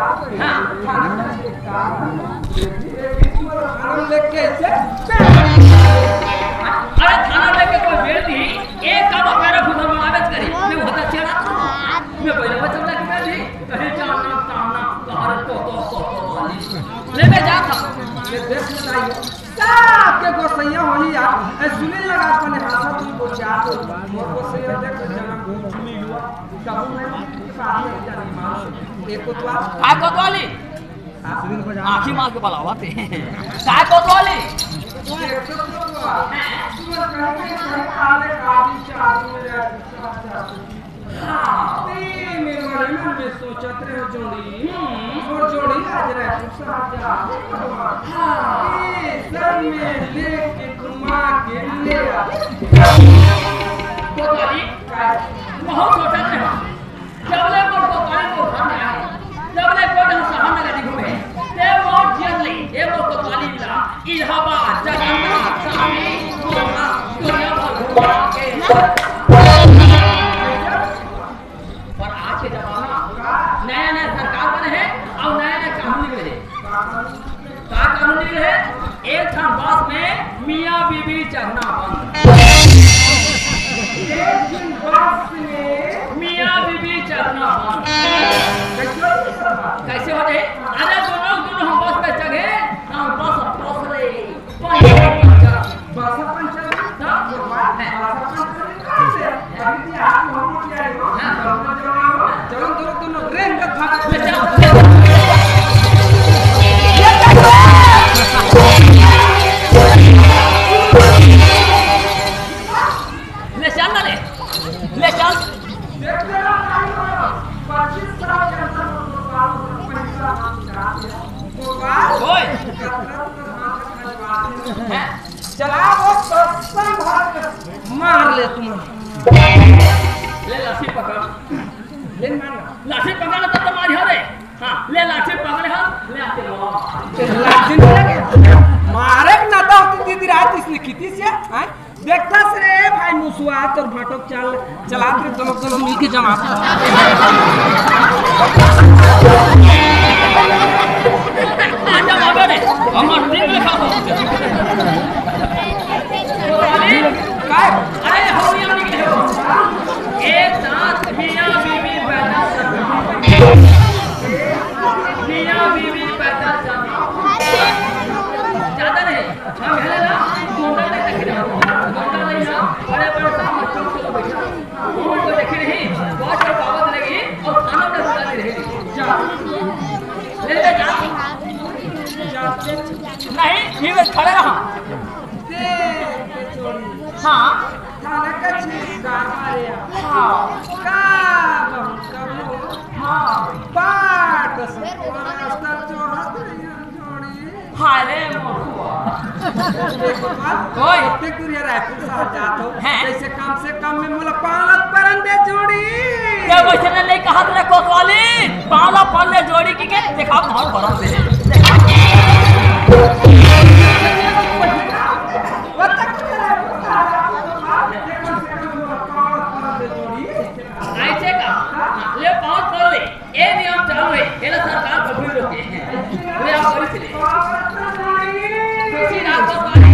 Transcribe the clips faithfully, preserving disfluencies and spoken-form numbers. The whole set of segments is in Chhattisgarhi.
हाँ। थाना लेके ऐसे। अरे थाना लेके कोई बेल नहीं, एक काम पैरा फुटबॉल में आवेज करी। मैं बहुत अच्छा रहा। मैं पहले बचन लग गया जी। कहीं जाना ताना, बाहर को तो, को, को वाली। ले मैं जा था। ये देख बताइए। सबके गोसैया होही यार। ए, सुनील लगा अपने हाथ में तुमको चार तो मोर गोसैया देख जन्म भूमि हुआ। कबू मैं बात नहीं जानी मां। एक कोतवाल। काय कोतवाली? आंखी मार के बुलावा ते। काय कोतवाली? एक तो कोतवाल। सुनील कहीं कहीं काले काली चाबी में रहती। हाँ, ते मेरे मन में सोचत रहे जोड़ी। हम्म। और जोड़ी आज रहे कुछ साथ जा। हाँ। ए, सर में लेके घुमा के ले आ। कोतवाली, बहुत सोचत रहे। जब ले मोर कोतवाली को घर में आए, जब ले कोई ढंग से हम नहीं घूमे। ते मोर जियन ले, ए मोर कोतवाली ला, इलाहाबाद, जगन्नाथ, काशी, गोरखपुर, दुनिया भर घुमा के। पर आज के जमाना, नया नया सरकार बने हे अउ नया नया कानून निकले हे। का कानून निकले हे? एक ठन बस में मियाँ बीबी चढ़ना बंद। एक ठन बस में मियाँ बीबी चढ़ना बंद। कैसे हो जाए? अरे दोनों, दोनों हम बस में चढ़े, हम बस फंस गए। ले चल ना रे, ले चल। ओए। हैं? चला वो सस्ता भाग मार ले तुम। ले लाठी पकड़। ले मार ना। लाठी पकड़ तो तुम्हारी हरे। हाँ, ले लाठी पकड़े हम, ले आते लो। लाठी नहीं लगे। मारे ना तो होती दीदी रात इसने की थी से, हाँ? देखता से रे भाई मुसुआ तोर भाटक चल, चला फिर दोनों, दोनों मिलके जमा। आजा बाबा रे, हमार दिल में खा। काय? अरे, हो गया, निकले हो। एक साथ मियाँ बीवी पैदा करना। मियाँ बीवी पैदा करना। ज्यादा नहीं, हम है ना, गोंडा नहीं देखे ना। गोंडा नहीं ना, बड़े बड़े साहब चौक पे बैठा। उनको देखे नहीं, बहुत सारे बाबा रहेगी और थाना में बुला रहे। जा। ले ले जा। नहीं, ये खड़ा रहा। देख के छोड़ी। हाँ। थाना का चीज का मारे। हाँ। का बहुत करो। हाँ। बाट से रास्ता जो हाथ नहीं जोड़ी। हाय रे मोरुआ। ओए। ओए। ओते कुरिया रायपुर शहर जात हो। हैं? जैसे कम से कम में मोला पालत परन दे जोड़ी। ये वैसे ने नहीं कहा तेरे कोतवाली, पाला पल्ले जोड़ी की के देखा भाव भरत दे। ऐसे का? ले पाँव पड़ ले। ये नियम चालू है। ये सरकार बबली लोग के हैं। ले आप करी से ले। खुशी रात को पानी।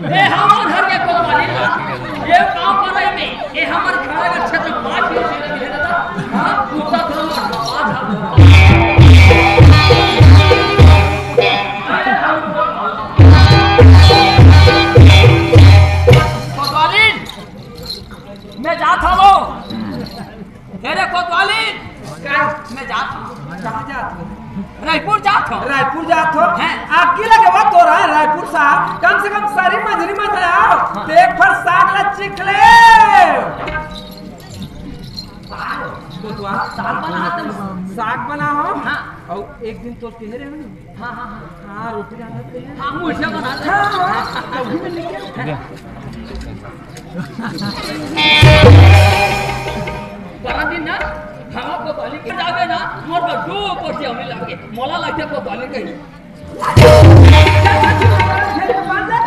ये हमारे घर के कोतवाली ला। ये पाँव पड़े में, ये हमारे घर का क्षेत्र पाँच किलो से लगे रहता। हाँ, कुत्ता थोड़ा मार, मार, मार। कोतवाली, मैं जात हूँ। अरे कोतवाली, का? मैं जात हूँ। कहाँ जात हो? रायपुर जात हूँ। रायपुर जात हो? हैं? आगी लगे बा तोरा रायपुर सा, कम से कम सारी मंझरी मत आओ। हाँ। ते एक फर साग ला चीख ले। कोतवाल। साग बना तुम। साग बना हो? हाँ। और एक दिन तो तेरे में हाँ, हाँ, हाँ। हाँ, रोटी डालते हैं। हाँ, मुझे बनाते हैं। हाँ, हाँ, कभी भी नहीं किया। बड़ा दिन ना, हम आपको ताली के जावे ना, मोर पर दो ऊपर से हमें लागे, मोला लगते को ताली कही।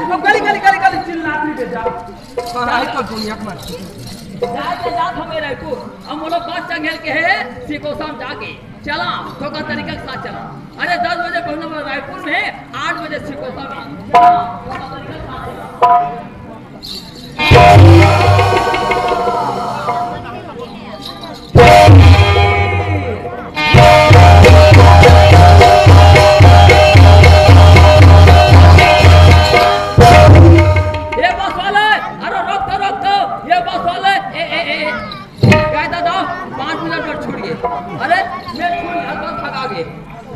तो गली गली गली गली चिल्लात रही बेटा। हाँ, हाँ, एक तो दुनिया के मार। जाए के जात हमें रायपुर, अब वो लोग बस चंगेल के है, सिकोसा म जाके। चला, धोखा तरीका के साथ चला। अरे, दस बजे पहुंचना पड़ा रायपुर में, आठ बजे सिकोसा में। चला, धोखा तरीका के साथ चला। ये बस वाले, अरे रोक दो, रोक दो, ये बस वाले, ए, ए, ए, ए। कायदा दो, पाँच मिनट पर छोड़िए। अरे, मैं छोड़, हर बार भगा गए।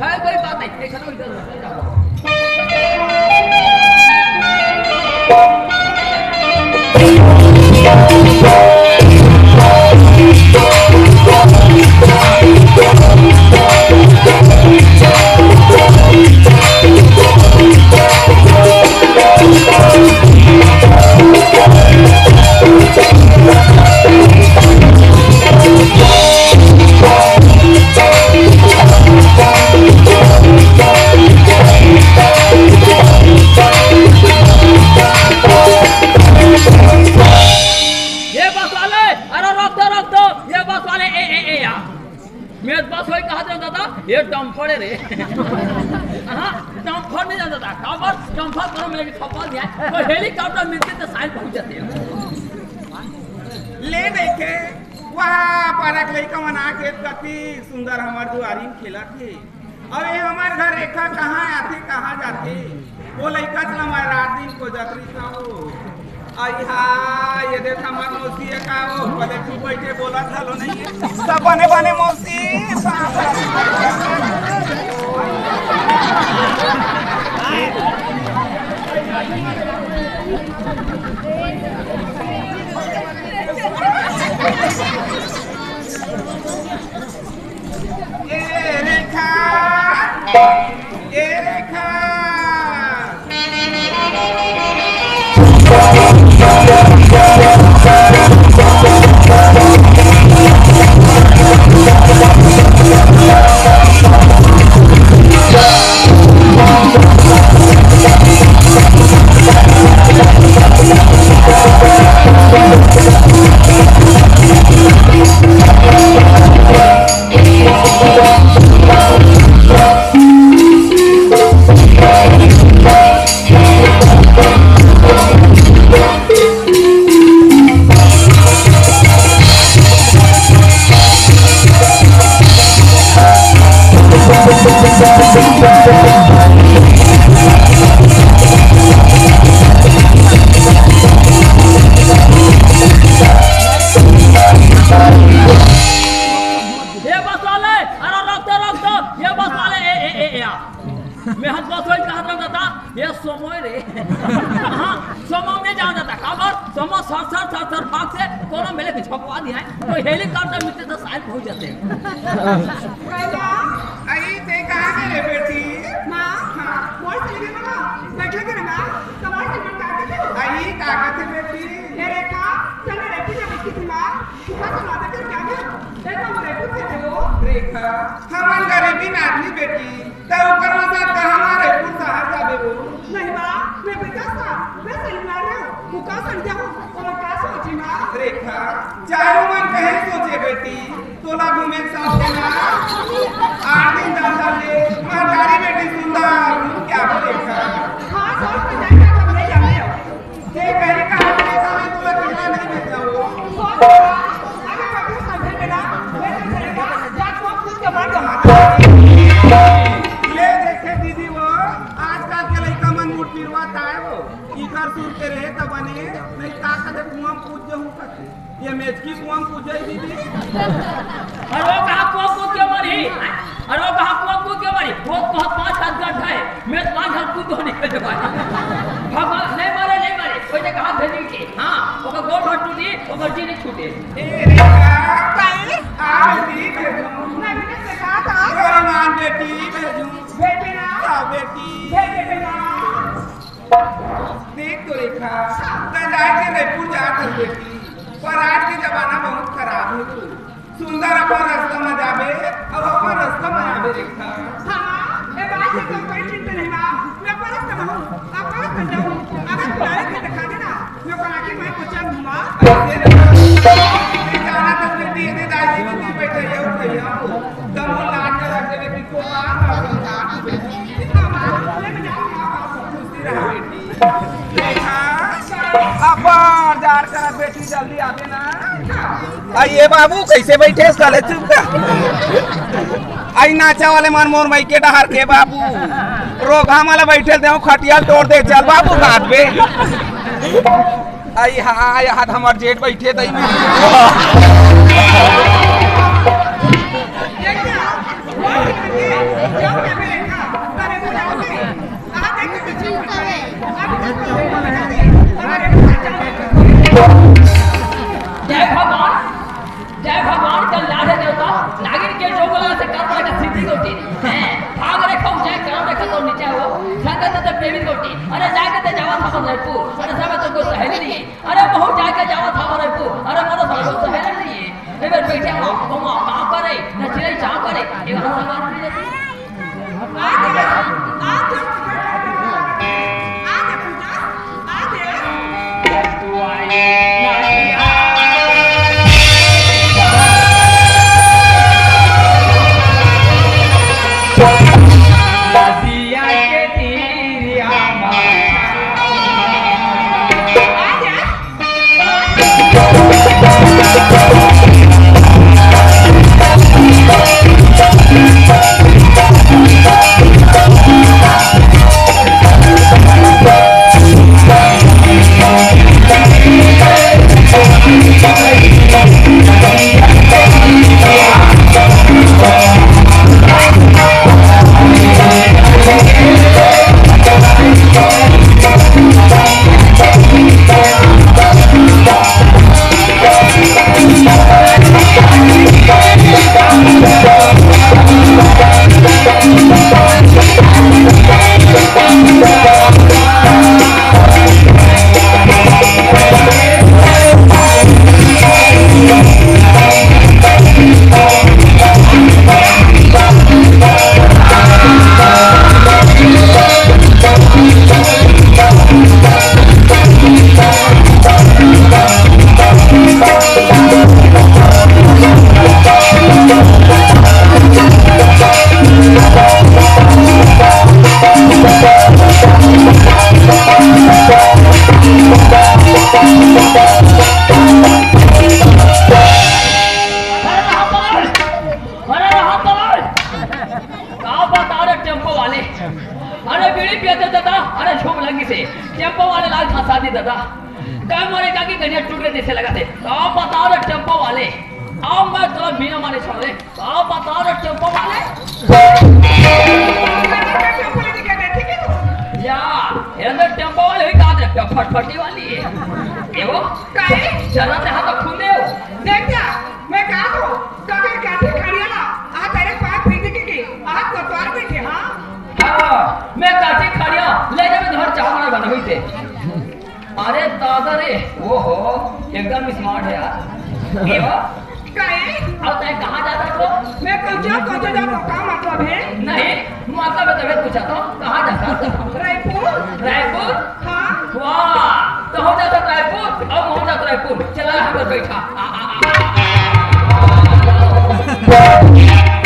है कोई बात नहीं, देखा तो इधर उधर जाओ। ये बस वाले, अरे रोक दो, रोक दो, ये बस वाले, ए, ए, ए, यार। मैं बस वही कहा था दादा, ये डंफर है रे। हाँ, डंफर नहीं जानता था, काबर डंफर करो, मैं भी खपा दिया। तो हेलीकॉप्टर मिलते तो साइन पहुंच जाते हैं। ले देखे, वहाँ पारक लइका मन आके कति सुंदर हमर दुआरी में खेलत हे। अबे हमर घर रेखा कहाँ आथे, कहाँ जाथे? वो लइका चला मैं रात दिन को जतरी था वो। आई हा, ये देख हमर मौसी है का वो, भले तू बैठे बोला था लो नहीं है। सब बने बने मौसी। ए रेखा, ए रेखा। ये बस वाले, अरे रोक दो, रोक दो, ये बस वाले, ए, ए, ए, ए, आ। मैं हम बस वही कहा था, दादा, ये सोमो है रे। हाँ, सोमो में जाना जाता, काबर? सोमो सर, सर, सर, सर, भाग से, कोनो मेले के छपवा दिया है, तो हेलीकॉप्टर मिलते तो शायद पहुंच जाते हैं। आई, ते कहाँ गए बेटी? माँ, हाँ। मोर से लेके माँ, बैठे के ना माँ, कमाल से बैठा के दे। आई, का कहते बेटी? ये रेखा, चल रे, पूजा मत की माँ, पूजा तो माता कर क्या गया? देखो, वो रेखा से दे वो। रेखा, हमन गरीबी आदमी बेटी, त ओकर मदद का हमारे कुल शहर जाबे वो। नहीं माँ, मैं बेटा सा, मैं सही ला रहा हूँ, वो का समझा हूँ, और का सोची माँ? रेखा, चारों मन कहे सोचे बेटी, तोला घूमे के शौक हे ना? आठ दिन दस साल ले, महतारी बेटी सुंदर, क्या बोले का? हाँ, सौंस में जाए, जाए, जाए, जाए। ये कहीं का हाल है, समय तोला कहना नहीं देता वो। सौंस में, अगर मैं अपने साथ घर में ना, मैं तो चलेगा, जा, सौंस कूद के मार दो। ले देखे दीदी वो, आजकल के लइका मन मुठ पिरवा ताय वो। इकर सुर के रहे त बने, नहीं ताकत है, कुआं कूद जाऊं करके। ये मेचकी कुआं पूजे दीदी। अरे वो कहाँ कुआं कूद के मरी? अरे वो कहाँ कुआं कूद के मरी? वो बहुत पाँच हाथ गड्ढा है। मैं पाँच हाथ कूद तो निकल जाए। भगवान नहीं मारे, नहीं मारे। कोई ने कहा भेजी के। हाँ, ओकर गोड़ हाथ टूटी, ओकर जी नहीं छूटे। ए रे का? आ बेटी भेजू। मैं भी तो कहा था। अरे मान बेटी भेजू। भेज देना। आ बेटी। भेज देना। देख तो रेखा, तैं जाए के रायपुर जात हस बेटी, पर आज के जमाना बहुत खराब हे तू। सुंदर अपन रास्ता में जाबे, अउ अपन रास्ता में आबे रेखा। हाँ, ए बात से तो कोई चिंता नहीं माँ, मैं अपन रास्ता में हूँ, अपन रास्ता में जाऊँ। अब जाना तो बेटी, ये दाई जी, बेटी बैठे, ये उठ गई, हाँ। तब वो लाज का रख देवे कि को मार, मार, मार, मार। अब्बड़ जाड़ करत बेटी, जल्दी आबे ना। आ ये बाबू कैसे बैठे, साले चुप कर। आई नाचा वाले मन मोर मई के डहर के बाबू। रोगहा वाला बैठे दे, खटिया तोड़ दे, चल बाबू, हाथ बे। आई हा, आई हाथ हमर जेठ बैठे दई में। जय भगवान, जय भगवान, कल लाढ़े देवता, नागिन के जो बोला से कर पाए सिद्धि गोटी। हैं, भाग रे खाऊ, जय काम रे खतम नीचे हो, संगत तो प्रेमी गोटी। अरे जाके ते जावा था बदलपुर, अरे सब तो को सहेली नहीं। अरे बहुत जाके जावा था बदलपुर, अरे मनो सब को सहेली नहीं। ए बेर बैठे हो, हम काम करे, न चिड़ै चाव करे, ये वाला सवाल नहीं रहती। अरे रहा तलाल! अरे रहा तलाल! का बता रे टेम्पो वाले? अरे बीड़ी पियत हे दादा, अरे झोंक लगी से टेम्पो वाले ला धंसा दे दादा। का मरे का कि गनिया टूट रहे जैसे लगा थे। का बता रे टेम्पो वाले? आओ मैं तो बिना मारे छोड़ दे। का बता रे टेम्पो वाले? या, ये तो टेम्पो वाले ही कहा थे, फटफटी वाली है। ये वो? काहे? चला थे हाथ खून दे। देख क्या? मैं कहा तो, ककर काठी खड़िया ना, आ तेरे पाँव पीट के के, आ कोतवाल बैठे, हाँ? हाँ, मैं काठी खड़िया, ले जा, मैं घर चावल बना हुई थे। अरे दादा रे, ओहो, एकदम smart है यार। ये हो? काहे? अब तय कहाँ जाता तो? मैं कौन जा, कौन जा, का मतलब है? नहीं, मतलब है तबे पूछा तो, कहाँ जाता तो? रायपुर। रायपुर? हाँ। वाह, तो हो जाता रायपुर, अब हो जाता रायपुर। चला यहाँ पर बैठा। आ, आ, आ, आ, आ।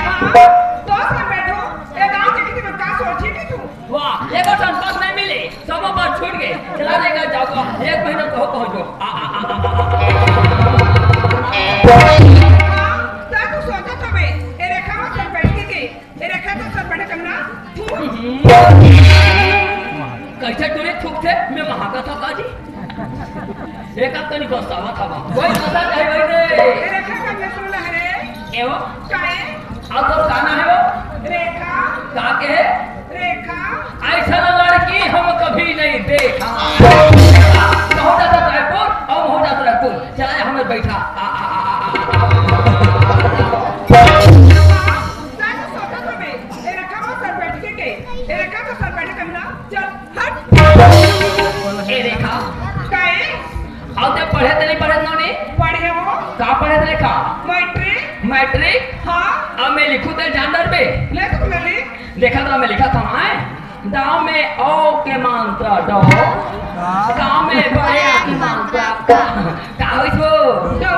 हाँ, तो सब बैठो। ए गाँव के किसी को का सोची थी तू? वाह, एगो ठन पग नहीं मिली, सबो पर छूट गए। चला रे, घर जाओ, एक महीना तो हो पहुंचो। आ, आ, आ, आ, आ, आ। हाँ, तो तू सोचा तो बे, ए रेखा में सर बैठ के, ए रेखा तो सर बैठे करना, तू। कैसे टूरी थूक थे, मैं वहां का था बाजी। एक आध कनी बस्तावा था बा। कोई पता नहीं भाई रे। ए रेखा का मैं सुन रहा रे। एवं? काहे? अब तो गाना है वो। रेखा। का के? रेखा। ऐसा लड़की हम कभी नहीं देखा। हो जाता रायपुर, अब हो जाता रायपुर। चला हमें बैठा। आ, आ, आ, आ, आ, आ। हाँ, मैं तो सोचा था बे, ए रेखा वो सर बैठ के के, ए रेखा तो सर बैठे करना, चल, हट। ए रेखा। काहे? अब ते पढ़े ते नहीं पढ़े नोनी? पढ़े हो। का पढ़े ते रेखा? मैट्रिक। मैट्रिक? हाँ। अब मैं लिखूं ते जान डरबे? ले तो मैं लिख। देखा तो मैं लिखा था, हैं? दाव में औ के मात्रा दौ, का में बड़े आ की मात्रा का। का होइस वो? दौ।